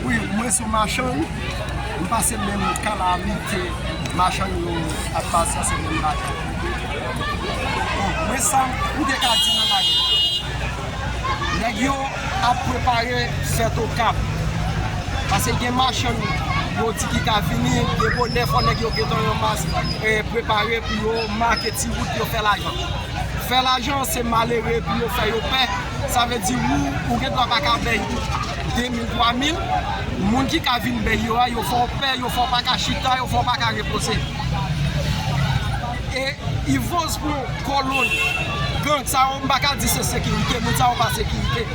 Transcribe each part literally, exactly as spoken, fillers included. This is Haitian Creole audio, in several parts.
Wi, mwen se yon machann, m pase menm kalamite machann yo ap pase, se menm bagay. Bon, mwen sa m te ka di nan bagay. Nèg yo ap prepare fèt Okap. Paske gen machann yo di ki ka vini, de bonè fò nèg yo gentan ranmase, eh, prepare pou yo make ti wout yo fè lajan. Fè lajan se malere pou yo fè yo pè. Sa vle di ou, ou gen dwa pa ka bay de mil, twa mil, moun ki ka vin bay yo a, yo fè w pè, yo fè w pa ka chita, yo fè w pa ka repoze. E Ivoz pran kolòn gang sa yo, m pa ka di se sekirite, moun sa yo pa sekirite.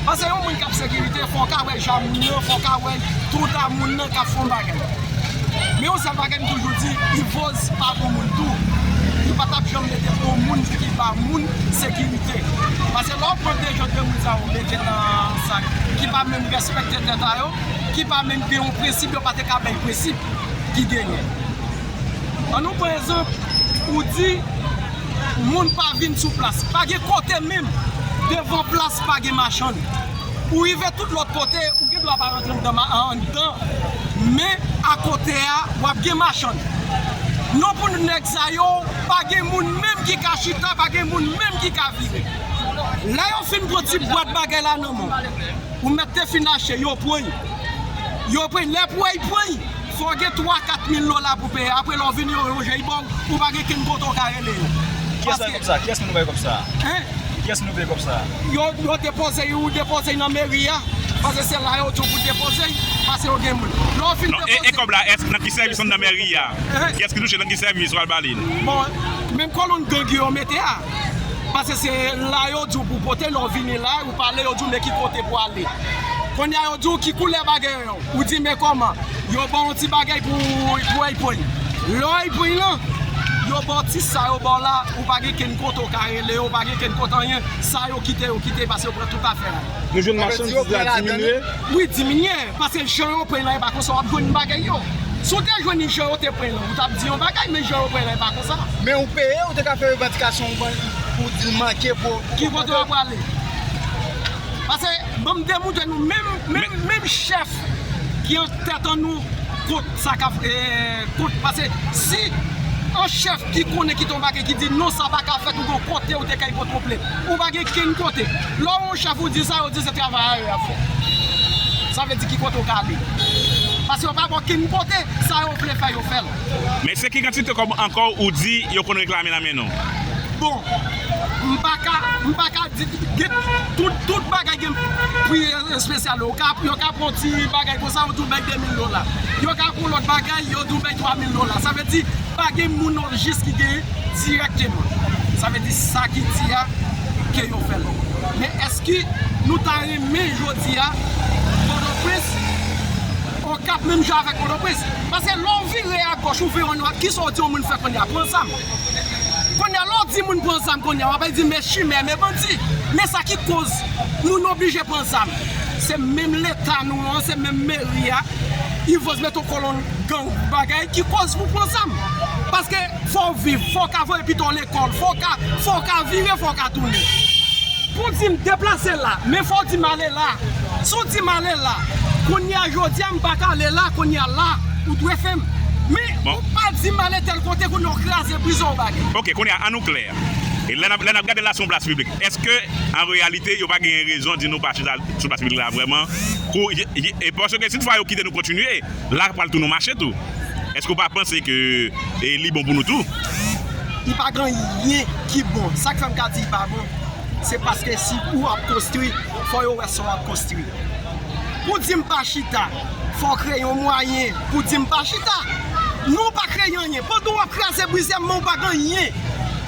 Paske yon moun k ap sekirite, fò w ka wè zam nan, fò w ka wè tout a moun nan k ap fè yon bagay. Men yon sèl bagay m toujou di, Ivoz pa bon moun tou. Li pa t ap janm mete bon moun ki ba moun sekirite. Paske lè w pran de jan de moun sa yo mete nan sak, ki pa menm respekte tèt a yo, ki pa menm gen yon prensip, yo pa te ka bay prensip ki genyen. Ann nou pran egzanp, ou di moun pa vin sou plas. Pa gen kote menm, devan plas pa gen machann. Ou rive tout lòt kote, ou gen dwa pa rantre anndan, anndan, men akote a, w ap gen machann. Non pou nèg sa yo, pa gen moun menm ki ka chita, pa gen moun menm ki ka vire. Lè yo fin pran ti bwat bagay la nan men w, ou mèt te fin achte, yo pran l. Yo pran l, lè pou y pran l, fò w gen twa, kat mil dola pou peye. Apre lè w vini, yo lonje l ba w, ou pa gen kenn kote w ka rele yo. Kiyès bay kòb sa? Kiyès ki nou bay kòb sa? Hein? Kiyès ki nou bay kòb sa? Yo, yo depoze l, ou depoze l nan meri a. Paske se la yo di w pou depoze l, paske yo gen moun. Lè w fin depoze l. Non, e, e kòb la, èske nan ki sèvis anndan meri a? Hein? Kiyès ki touche, nan ki sèvis w al ba li? Bon, menm kolòn gang yo mete a. Paske se la yo di w pou pote, lè w vini la, ou pale, yo di w men ki kote pou ale. Kounye a yo di w ki koulè bagay yo, ou di men kòman. Yo ba w yon ti bagay pou, pou w pran. Lè w pran lan, yo ba w ti sa yo ba w la, ou pa gen kenn kote w ka rele yo, ou pa gen kenn kote anyen, sa yo kite, yo kite, paske yo pran tout afè a. Nou jwenn machandiz la diminye? Wi, diminye, paske jan yo pran lan, e pa konsa w ap jwenn bagay yo. Si w te jwenn jan yo te pran lan, ou t ap di yon bagay, men jan yo pran lan, e pa konsa. Men ou peye, ou te ka fè revandikasyon ou ban, pou di l manke, pou... Ki kote w ap prale? Paske, ban m demontre nou, menm, menm, menm chèf ki an tèt an nou, kont sa k ap, eh, kont, paske si an chèf ki konnen ki te yon bagay ki di non, sa pa ka fèt, ou gon kote ou te kay pote yon plent. Ou pa gen kenn kote. Lè w yon chèf ou di sa, yo di se travay a yo y ap fè. Sa vle di ki kote w ka ale. Paske yo pa ba w kenn kote, sa yo vle fè, yo fè l. Men se ki kantite kòb ankò ou di yo konn reklame nan men nou? Bon, m pa ka, m pa ka di, gen, tout, tout bagay gen pri espesyal. Yo ka, yo ka pran ti bagay konsa, yo di w bay de mil dola. Yo ka pran lòt bagay, yo di w bay twa mil dola. Sa vle di, pa gen moun jis ki gen dirèkteman. Sa vle di sa ki di a, ke yo fè l. Men èske nou ta renmen jodi a, Pòtoprens, Okap menm jan avèk Pòtoprens? Paske lè w vire agòch, ou vire annwat, kisa w di yon moun fè kounye a? Pran zam. Kounye a, lè w di moun pran zam, kounye a, w ap di men chimè, men bandi. Men sa ki koz moun oblije pran zam. Se menm Leta nou an, se menm meri a, Ivoz mete yon kolonn gang bagay ki koz pou pran zam. Paske fò w viv, fò w ka voye pitit w lekòl, fò w ka, fò w ka vire, fò w ka tounen. Pou w di m deplase la, men fò w di m ale la. Si w di m ale la, kounye a jodi a m pa ka ale la, kounye a la, ou dwe fè m. Men ou pa di m ale tèl kote, kounye a w kraze, brize yon bagay. Ok, kounye a, ann nou klè. E lè n ap, lè n ap gade la sou yon plas piblik, èske an reyalite yo pa genyen rezon di nou pa chita sou plas piblik la vrèman? Kou, e, e, e paske si toutfwa yo kite nou kontinye, la pral tou nou mache tou. Èske w pa panse ke, e, li bon pou nou tou? Li pa gen anyen ki bon. Sa k fè m ka di li pa bon, se paske si ou ap konstwi, fò yo wè sa w ap konstwi. Pou di m pa chita, fò w kreye yon mwayen pou di m pa chita. Non, ou pa kreye anyen. Pandan w ap kraze brize m, men ou pa gen anyen.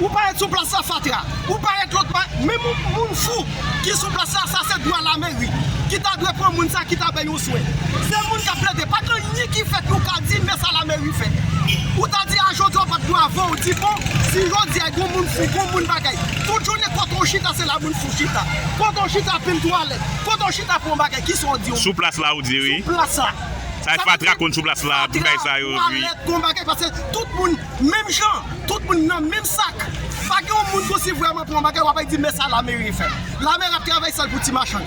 Ou parèt sou plas la fatra. Ou parèt lòt pa, menm yon moun fou ki sou plas la, sa se dwa lameri ki ta dwe pran moun sa, ki ta bay yon swen. Se moun k ap plede, pa gen anyen ki fèt, nou ka di men sa lameri fè. Ou ta di a jodi a w pa t dwe avan, ou di bon, si jodi a gon moun fou, gon moun bagay, tout jounen kote w chita, se la moun fou chita. Kote w chita, pil twalèt, kote w chita, pran bagay, kisa w di yo? Sou plas la, ou di wi. Sou plas la. Sa e fatra konn sou plas la, tout bagay sa yo, wi. Twalèt, gon bagay, paske tout moun menm jan, tout moun nan menm sak. Pa gen yon moun konsi vrèman pran bagay, w ap di men sa lameri fè. Lameri ap travay sèl pou ti machann.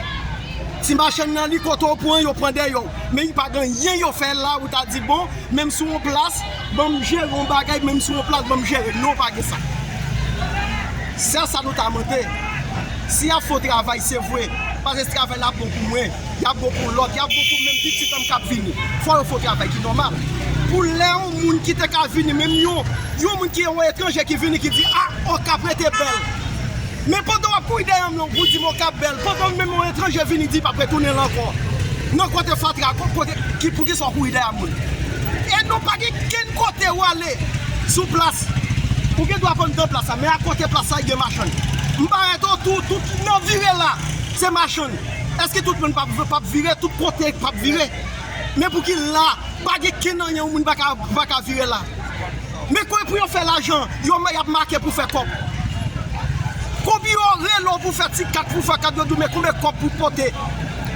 Si machann nan li kote w pran, yo pran dèyè w. Men pa gen anyen yo fè la, ou ta di, bon, menm sou yon plas, ban m jere yon bagay, menm sou yon plas, ban m jere. Non, pa gen sa. Sèl sa nou ta mande. Si y ap fè yon travay, se vre. Paske travay la ap bon pou mwen, y ap bon pou lòt, y ap bon pou menm pitit an m k ap vini. Fò yo fè yon travay ki nòmal. Pou lè yon moun ki te ka vini, menm yon, yon moun ki yon etranje ki vini, ki di, a, Okap rete bèl. Men pandan w ap kouri dèyè m lan, ou di m Okap bèl. Pandan menm yon etranje vini di l p ap retounen la ankò. Nan kote fatra, ko-, kote, ki, poukisa w kouri dèyè moun? E nou pa gen kenn kote w ale sou plas. Ou gen dwa vann nan plas la, men akote plas la, gen machann. M parèt otou, tout nan vire la, se machann. Èske tout moun p ap, p ap vire? Tout kote p ap vire. Men pouki la, pa gen kenn anyen, yon moun pa ka, pa ka vire la? Men kòman pou yo fè lajan, yo, y ap make pou fè kòb. Konbyen yo rele w pou fè ti kat, pou fè kat, yo di w men konbyen kòb pou pote.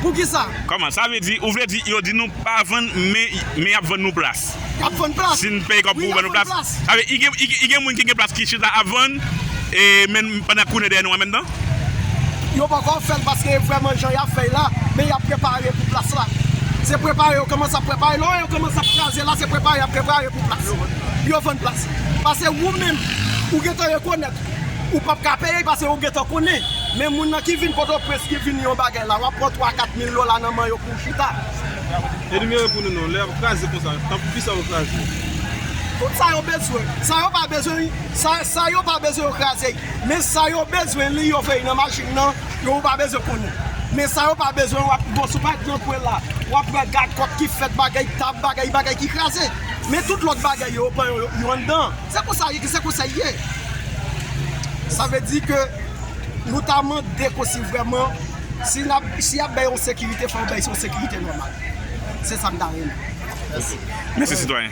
Poukisa? Kòman? Sa vle di, ou vle di, yo di nou pa vann, men, men y ap vann nou plas. Y ap vann plas. Si n peye kòb pou vann nou plas. Sa vle, i gen, i gen, i gen moun ki gen plas ki chita ap vann, e men pandan kounye dèyè nou an menm tan? Yo poko fè l paske vrèman jan y ap fè l la, men y ap prepare pou plas la. Se prepare yo kòmanse ap prepare. Lè yo kòmanse ap kraze la, se prepare y ap prepare pou plas. Pou yo vann plas. Paske ou menm, ou gentan rekonèt, ou p ap ka peye paske ou gentan konnen. Men moun nan ki vin Pòtoprens, ki vin yon bagay la, w ap pran twa kat mil dola nan men yo pou w chita. Enimere pou nou non, lè y ap kraze konsa, tanpou kisa yo kraze? Tout sa yo bezwen. Sa yo pa bezwen, sa, sa yo pa bezwen yo kraze. Men sa yo bezwen li, yo fè nan machin nan, yo pa bezwen konnen. Men sa yo pa bezwen, w ap, bon, si w pa t nan kwen la, w ap wè gakòt ki fèt, bagay tab, bagay, bagay ki kraze. Men tout lòt bagay yo, yo, yo, yo anndan. Se konsa, se konsa l ye. Sa vle di ke nou ta mande ke si vrèman, si n ap, si y ap bay yon sekirite, fò yo bay yon sekirite nòmal. Se sa m ta renmen. Mèsi, sitwayen.